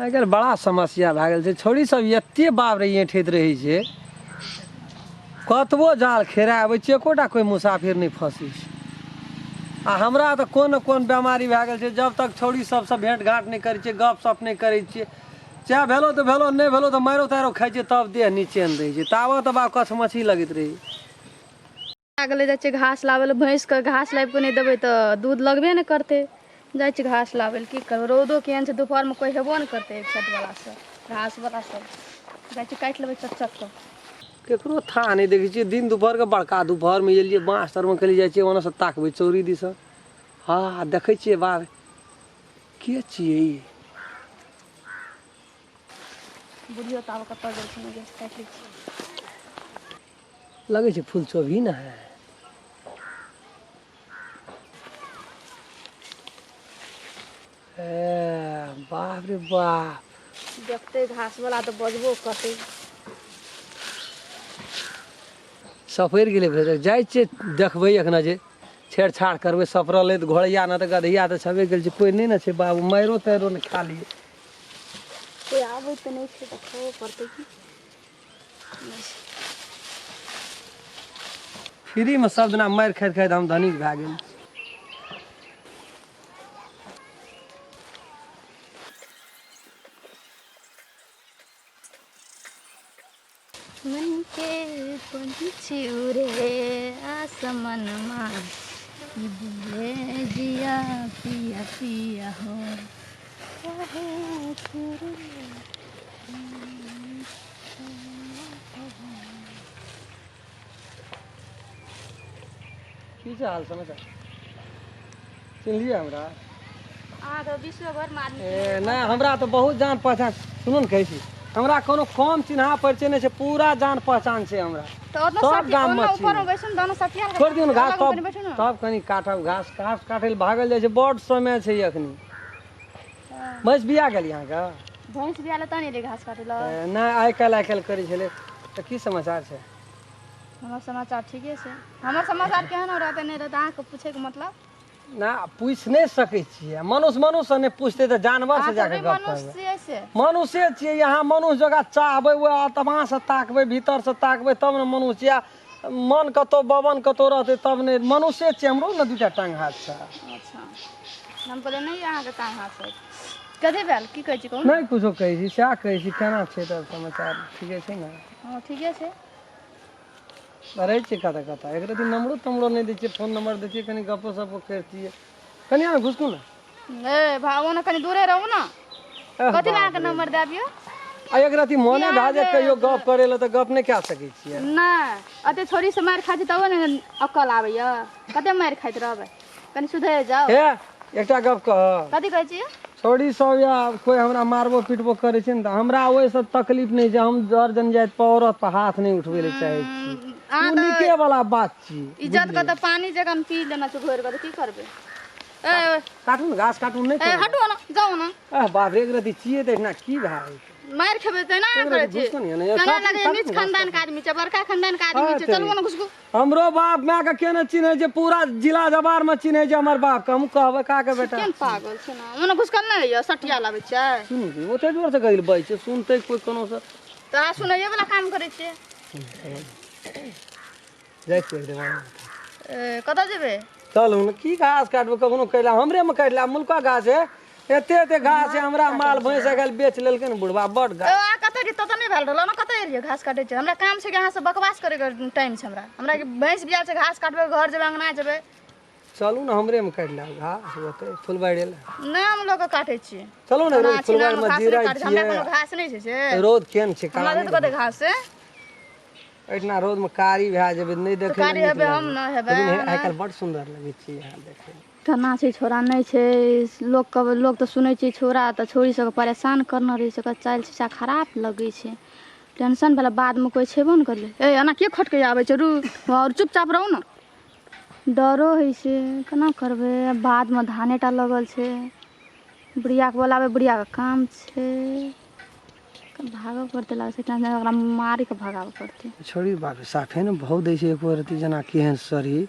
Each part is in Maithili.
आइ काल्हि बड़ा समस्या भए गेल छै। छौड़ी सब एते बाप रे ऐंठैत रहै छै, कतबो जाल खेरा आबै छै एकोटा कोइ मुसाफिर नहि फँसै छै। आ हमरा तऽ कोन ने कोन बेमारी भए गेल छै, जब तक छौड़ी सबसँ भेँट घाँट नहि करै छियै, गप सप नहि करै छियै, चाहे भेलो तऽ भेलो, नहि भेलो तऽ मारि तारो खाइ छियै, तब देह निचेन रहै छै। ताबत तऽ बाप कछमछी लगैत रहै। गेलै जाइ छियै घास लाबै लए, भैंसके घास लाबि कऽ नहि देबै तऽ दूध लगबे नहि करतै। जाइ छियै घास लाबै लए, की करबै, रौदो केहन छै, दुपहरमे कोइ हेबो नहि करतै खेतवला सब, घासवला सब। जाइ छियै काटि लेबै चट चट कऽ। केकरो थाह नहि देखै छियै। दिन दुपहरके बड़का दुपहरमे एलियै, बाँस तरमे कहलियै जाइ छियै ओन्नसँ ताकबै चौरी दिस। हँ, देखै छियै बाप के छियै ई? बुढ़ियो तऽ आब कतऽ गेल छै, नहि गेल छै, काटि लै छियै। लगै छै फूल चोभी ने है। ए बाप रे बाप, देखतै घास वाला तऽ बजबो करतै। सफरि गेलै भेजक। जाइ छियै देखबै एखना जे छेड़छाड़ करबै। सफरल तऽ घोड़ैया ने तऽ गधैया तऽ छेबे गेल छै, कोइ नहि ने छै बाबू, मारिो तारिो ने खा लिए। कोइ आबै तऽ नहि छै, देखबो पड़तै की। फ्रीमे सब दिना मारि खाइत खाइत हम धनिक भए गेल। मन के पंछी उड़े आसमानमा, ई बोले जिया पिया पिया हो, काहे छोड़ले। की छै हाल समाचार? चिन्हलियै हमरा? अहाँ तऽ विश्व भरिमे आदमी। ए नहि, हमरा तऽ बहुत जान पहचान। सुनू ने, कहै छी हमरा कोनो कम चिन्हा परिचय नहि छै, पूरा जान पहचान छै हमरा। तऽ ओतना सब सटिया गाममे ओना छी। ऊपरमे बैसू ने, दोनो सटिया छोड़ि दियौ ने घास, अलग तब कनि बैठू ने। तब कनि काटब घास। घास काटै लए भागल जाइ छै, बड्ड समय छै एखनी। भैंस बिया गेल अहाँके? भैंस बिया लए तऽ नहि एलियै घास काटै लए। ए, नहि, आइ काल्हि आइ काल्हि करै छलै। तऽ की समाचार छै? हमर समाचार ठीके छै। हमर समाचार केहन रहतै नहि रहतै, अहाँके पूछैके मतलब ना, पूछि नहि सकै छियै। मनुष्य मनुष्य नहि पूछतै तऽ जानवर से अहाँ जाके थोड़े गप मनुष्य करबै? छियै से। मनुष्ये छियै। यहाँ मनुष्य जकाँ चाहबै, ओहि आत्मासँ ताकबै, भीतरसँ ताकबै तब ने मनुष्य छियै। मन कतहु बवन कतहु रहतै तब नहि मनुष्ये छियै। हमरो ने दूटा टांग हाथ छै। अच्छा, हम कहलियै नहि अहाँके टांग हाथ छै। कथी भेल, की कहै छी, कहू ने। नहि कुछो कहै छी, सएह कहै छी। केना छै तब समाचार? ठीके छै ने? हँ, ठीके छै। रहै छियै कतऽ कतऽ? एक रति नम्बरो तम्बरो नहि दै छियै। फोन नम्बर दै छियै, कनि गपो सपो करितियै। कनि अहाँ घुसकू ने। ए भावो ने, कनि दूरे रहू ने। एह, कथी लए बाप अहाँके रे। नम्बर दए दियौ? आ एक रति मोने भए जाय कहियो गप करै लए तऽ गप नहि कए सकै छियै? नहि, अते छोरी से मारि खाइ छी तबो ने अक्कल आबैया। कते मारि खाइत रहबै, कनि सुधरि जाउ। हे, एकटा गप कह। कथी कहै छियै? छौड़ी सब या कोइ हमरा मारबो पीटबो करै छै ने तऽ हमरा ओहिसँ तकलीफ नहि छै। हम जर जनजाति पर औरत पर हाथ नहि उठबै लए चाहै छी। अहाँ ओ तऽ नीके वाला बात छी। इज्जत के तऽ पानी जकाँ पी लेना छै घोरि कऽ, तऽ की करबै? ए काटू ने घास, काटू नहि ए करबै। हटू ने, जाउ ने। अह बाप रे, एक रति छियै तऽ एहिठिना की भए गेल? मारि खेबै तऽ एना एक करै रति छी। घुसको ने, ने, केना काटू, लगै काटू नीच ने घास। खानदान के आदमी छै, बड़का खानदान के आदमी छै। हँ, चलू ने, घुसकू। हमरो बाप माय के के ने चिन्है छै? पूरा जिला जवार में चिन्है छै हमर बाप के। हम कहबै का के बेटा? केहन पागल छै ने, ओने घुसकल नहि होइए, सटिया लाबै छियै। सुनू की, ओते जोर से कहि बजै छै, सुनतै कोइ कोनो से? तऽ अहाँ सुनैये वाला काम करै छियै। जाइ छियै एक देवान। ए, कतऽ जेबै? चलू ने, की घास काटबै? कखनो कैला हमरे में काटि ले। मुल्का घास है, एते एते घास है। हमरा माल भैंस आइ काल्हि बेच लेलकै ने बुढ़बा, बड ए, घास। अहाँ कतऽ रहियै? ततऽ नहि भेल रहल ने? कतऽ एलियै घास काटै छै? हमरा काम छै कि अहाँ से बकवास करैके टाइम छै हमरा? हमरा कि भैंस बियाल छै, घास काटबै, घर जेबै, अङ्गना जेबै। चलू ने, हमरे में काटि लेब घास, ओतै फुलबाड़ी लए। नहि, हम लऽ कऽ काटै छियै। चलू ने। हमरा रोज फुलबाड़ी छिनामे में घास नहि जीरै काटै छै। हमरा कोनो छियै। घास नहि छै से। रौद केहन छै, हमरा काला देत नहि? कते घास से एहिठिना रौदमे कारी भए जेबै, नहि तऽ देखै कारी नीक हेबै हम लगै। नहि हेबै। लेकिन हे, अहाँ आइ नहि। काल्हि बड्ड सुन्दर लगै छै यहाँ देखै। केना छै छोरा, नहि छै? लोकके लोक तऽ सुनै छियै छोरा तऽ छौड़ी सबके परेशान करने रहै छै, ओकर चालि शीशा खराब लगै छै। टेंशन भेल बादमे कोइ छेबो नहि करलै। ए एना के खटकै आबै छै? रू आओर चुपचाप रहू ने। डरो होइ छै, केना करबै? बादमे धाने टा लगल छै। बुढ़ियाके बोलाबै, बुढ़ियाके काम छै, भागऽ पड़तै। लागै छै टेंशन, ओकरा मारि कऽ भगाबऽ पड़तै। छोड़ी बाप रे, साफे ने भाव दै छै एको रत्ती, जेना केहन शरीर।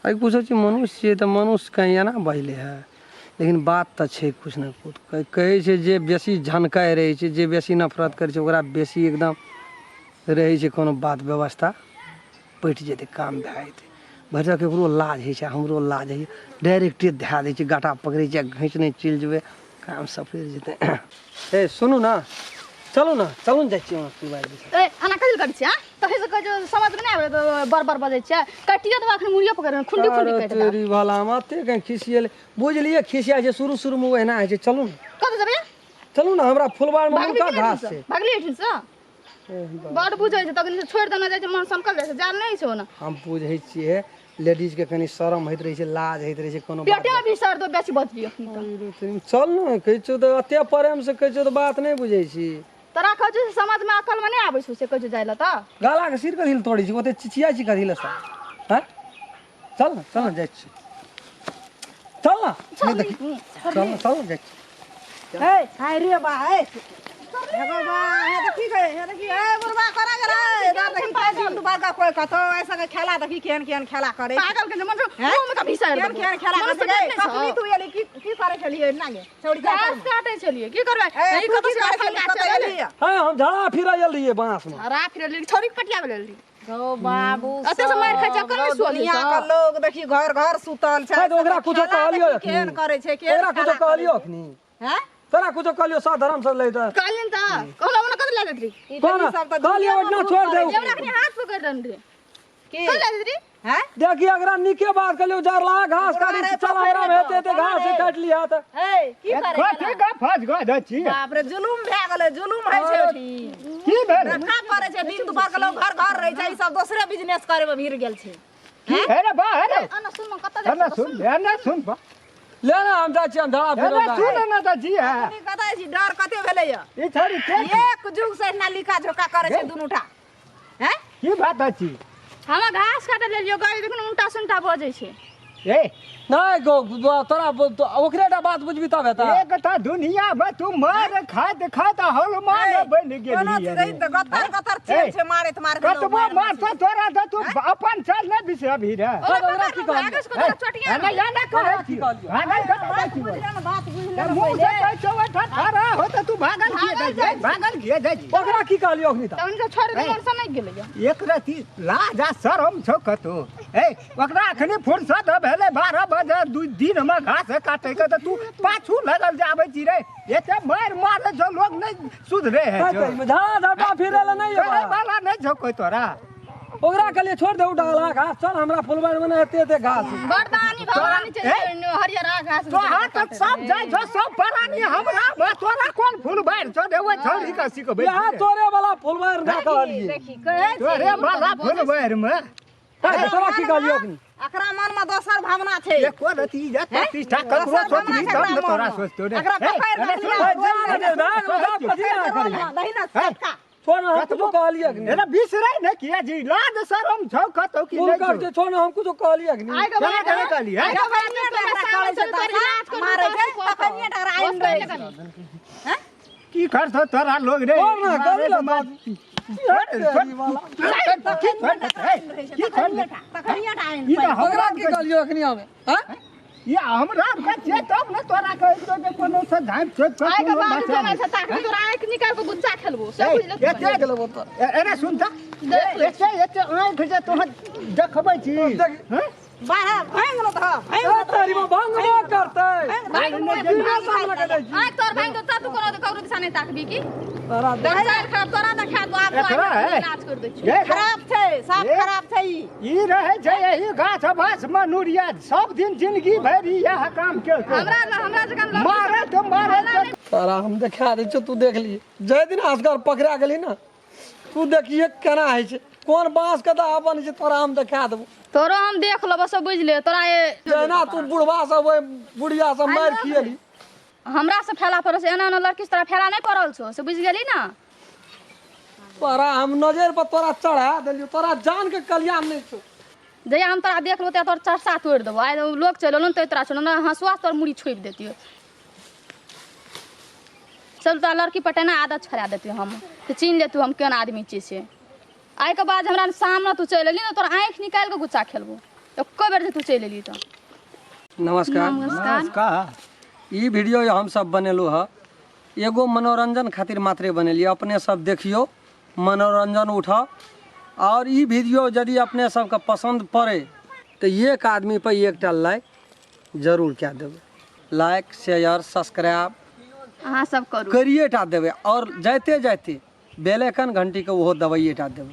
आइ पूछै छी मनुष्य छियै तऽ मनुष्य कहीं एना बजलै है? लेकिन बात तऽ छै किछु ने किछु कहै छै जे बेसी झनकाइ रहै छै जे बेसी नफरत करै छै ओकरा बेसी एकदम रहै छै कोनो बात व्यवस्था पटि जेतै काम भए जेतै भरिसक ककरो लाज होइ छै हमरो लाज होइए डायरेक्टे धए दै छै गाटा पकड़ै छै आ घीचने चलि जेबै काम सफरि जेतै ए सुनू ने चलू ने चलू ने जाइ छियै वहाँ फुलबाड़ी दिस। ए एना कथी करै छियै तखन से कहै छै समझमे नहि आबै तऽ बड़ बड़ बजै छियै काटियो देबा अखन मुड़ियो पकड़ि खुंडी खुंडी अरे काटि देबा तोरी भला हम एते कहीं खिसिएलै बुझलियै खिसिया छै शुरू शुरूमे ओहिना होइ छै चलू ने कतऽ जेबै चलू ने हमरा फुलबाड़मे भागली हुनका कि घास छै भागली एहिठाम से बड़ बुझै छै तखन से छोड़ि देने जाइ छै मन सनकल जाइ छै जाल नहि छै ओना हम बुझै छियै लेडीजके कनि शरम होइत रहै छै लाज होइत रहै छै कोनो बात पेटे भी सर दो बेसी बजली अखनी तऽ चल ने कहै छियौ तऽ एते प्रेमसँ कहै छियौ तऽ बात नहि बुझै छी तोरा कहै छौ से समझमे अकलमे नहि आबै छौ से कहै छौ जाइ लए तऽ गलाके सिर कथी लए तोड़ै छी ओते चिचिया छी कथी लए सब आँय चल ने चल ने जाइ छी चल ने नहि देखी चल ने चल ने जाइ छी हे हाय रे बा हे हेगो बा हे देखी गए हे देखी हे बुढ़बा करा गरा इधर देखी काय दिन दुबार का कोई कतो ऐसा के खेला देखी केहन केहन खेला करे पागल के मन मुंह में कभी सर केहन केहन खेला करे गए कखनी तू एली की की करे छलियै ना गे छौड़ी का घास काटे छलियै की करबै ए ई तू कतौ की से करे रखल छली गाछ कतौ एलै एली हँ हम झड़ा फिरा आयल रहियै बाँसमे हरा फिरल रही छौड़ी के पटियाबै लेल रही गौ बाबू एते से मारि खाइ चक्कर मे सुअल दुनिया के लोग देखी घर घर सुतल छै हे, तऽ ओकरा कुछो खेला कहलियौ देखी केहन अखनी? करे छै केहन ओकरा कुछो खेला कहलियौ अखनी हैं तोरा कुछो कहलियौ साधारण सब लै तऽ कहलियनि तऽ कहलहुँ ओना कतऽ लए जाइत रही ई कोना देखी सब तऽ कहलियौ दुनिया ओतना मे छोड़ दे हमरा अखनी हाथ पकड़ि रहल रही की कतऽ लए जाइत रही हैं देखी अगरा नीके बात कहलियौ जरला घास काटी रे, चल हमरा मे हेते हेते घास काटि लिहा तऽ हे की करे कथी का फस गऽ दै छी बाप रे जुलुम भए गेलै जुलुम होइ छै ओठी की भेल रखा पड़ै छै दिन दुपहर के लोग घर घर रहै छै ई सब दोसरे बिजनेस करे मे भिड़ गेल छै की हे रे बा हे रे अना सुन न कतऽ एना सुन एना सुन बा ले ना हम जाइ छी हम धड़ा एना फिरल सुन ना तऽ जी है ई कतऽ छी डर कते भेलै या ई छोरी के एक जुग से एना लिखा झोका करे छै दुनू टा हैं की बात अछि हमरा घास काटऽ लेलियो गाय देखिन उल्टा सुनटा बजै छै ए नहि गो तोरा ओकरे टा बात बुझबी तब हेतै एक तऽ दुनिया में तू मार खाइत खाइत हलमान बनि कोनो गेली चीज रही तऽ गतर गतर चेन छै मारैत मारैत लोग कतबो मारि मारतो तोरा तऽ तू अपन चल नहि बिसरबही रे हँ, तऽ ओकरा की कहलियौ? भागस को तोरा चोटिया एना एना कहै की छी कहलियौ? भागल कतऽ जाइ छी बुझि लेने बात बुझि तऽ लेने मुँह से पहिले। कहै छौ ओहिठाम ठाढ़ा हो तऽ तू भागल किए जाइ छी भागल किए जाइ छी ओकरा की कहलियौ अखनी तऽ तऽ हुनका छोड़ि दे मन से नहि गेलैया एक रति लाज आ शरम छौ कतौ ए ओकरा अखनी फुर्सत भेलै 12 बजे दू दिनमे घास काटैके तऽ तू पाछू लगल जाबै छी रे एते मारि मारै छौ लोग नहि सुधरे है छौ झड़ा झपटा फिरै लए नहि करे एबा वाला नहि छौ कोइ तोरा ओकरा कहलियै छोड़ दे डाला घास चल हमरा फुलबाड़ी मे एते एते घास बरदानी भगवानी छै हरियर घास तोहर तऽ सब जाइ छौ सब परानी हमरा मे तोरा कोन फुलबारि छौ रे ओहि छौड़ी के सिखबै यहाँ तोरे वाला फुलबाड़ी दऽ कहलियै देखी कहै छी तोरे वाला फुलबारि मे हे, तोरा की कहलियौ अखनी एकरा मन मे दोसर भावना छै एको रति जा प्रतिष्ठा ककरो दोसर भावना सोचबी छै तब ने एकरा तोरा मनमे। सोचतो रे एकरा हे, पकड़ि एने रखली सुन, हे, जा ने, भाग, भाग, कथी लए करी? दहिना सटका छोड़ ना, हम कुछो कहलियै अखनी एने बिसरै ने किया जी लाज शरम छौ कतौ की कुल नहि कर छौ जे छोड़ ना, हम कुछो कहलियै अखनी आइ के केना बाद केना कहली है आइ के बाद तोरा करै छै सामने तोर इलाज कर मारै छै तखनिये डरा आइन रहै छै की करतो तोरा लोग रे छोड़ ना, करी ला बात। छोड़, छोड़, की छोड़ देतै? की छोड़ देतै? तखनिये डरा आइन ई तऽ ओकरा हमरा की कहलियौ अखनी हमे हँ ई हमरा के छियै तब ने तोरा कहै छियौ जे कोनो से झाँपि छोपि कऽ आइ के कोनो बाद बचा जमा ले। छै ताकि तोरा आँखि निकाल के गुच्चा खेलबो से ए, बुझि ले एते देख लेबो तऽ एने सुन तऽ एते एते आँखि जे तोहर देखबै छी हँ? बाहर भांग न धऽ भांग ए, तारी में भंग न करतै बिना सामने के दै छी आँखि तोर भांग देतौ तू कोनो ककरो दिशा नहि ताकबी की तोरा चाल खराब तोरा देखा दो आब एकरा है। इलाज कर दै छियौ गे, खराब छै साफ ए। खराब छै ई ई रहै छै एही गाछ बास में नुरिया सब दिन जिंदगी भरि इएह काम केलकै हमरा हमरा जकाँ लड़की मारे तऽ मारे तऽ तोरा हम देखा दै छियौ तू देख लिए जाहि दिन असगर पकड़ा गेली ने तू देखिए केना होइ छै कोन बाँस के दाह बनै छै तोरा हम देखा देबो तोरो हम देख लेबो सब बुझि ले तोरा ये जहिना तू बुढ़वा सब ओहि बुढ़िया सब मारि खियेली हमरा से फैला पड़ल छै एना एना लड़की से तोरा फैला नहि पड़ल छौ से बुझि गेली ना तोरा हम नजर पर तोरा चढ़ा देलियौ तोरा जान के कल्याण नहि छौ जहिया हम तोरा देख लेबो तहिया तोर चरसा तोड़ि देबो आइ लोग चलि एलौ ने तोरा छोड़ हँसुआ से तोर मुड़ी छोपि देतियौ चल तोरा लड़की पटेना आदत छोड़ा देतियौ हम तऽ चिन्ह लेतू हम केहन आदमी छियै से आइके बाद हमरा सामने तू चलि एली ने तोरा आँखि निकालि कऽ गुच्चा खेलबो एको बेर जे तू चलि एली तऽ नमस्कार नमस्कार नमस्कार ई वीडियो हमसब बनेलहुँ हँ एगो मनोरञ्जन खातिर मात्रे बनेलियै। अपने सब देखियौ, मनोरञ्जन उठाउ। आओर ई वीडियो यदि अपने सबके पसन्द पड़ै तऽ एक आदमी पर एकटा लाइक जरूर कए देबै। लाइक शेयर सब्सक्राइब अहाँ सब करू, करिए टा देबै। आओर जाइते जाइते बेल आइकन घंटीके ओहो दबाइए टा देबै।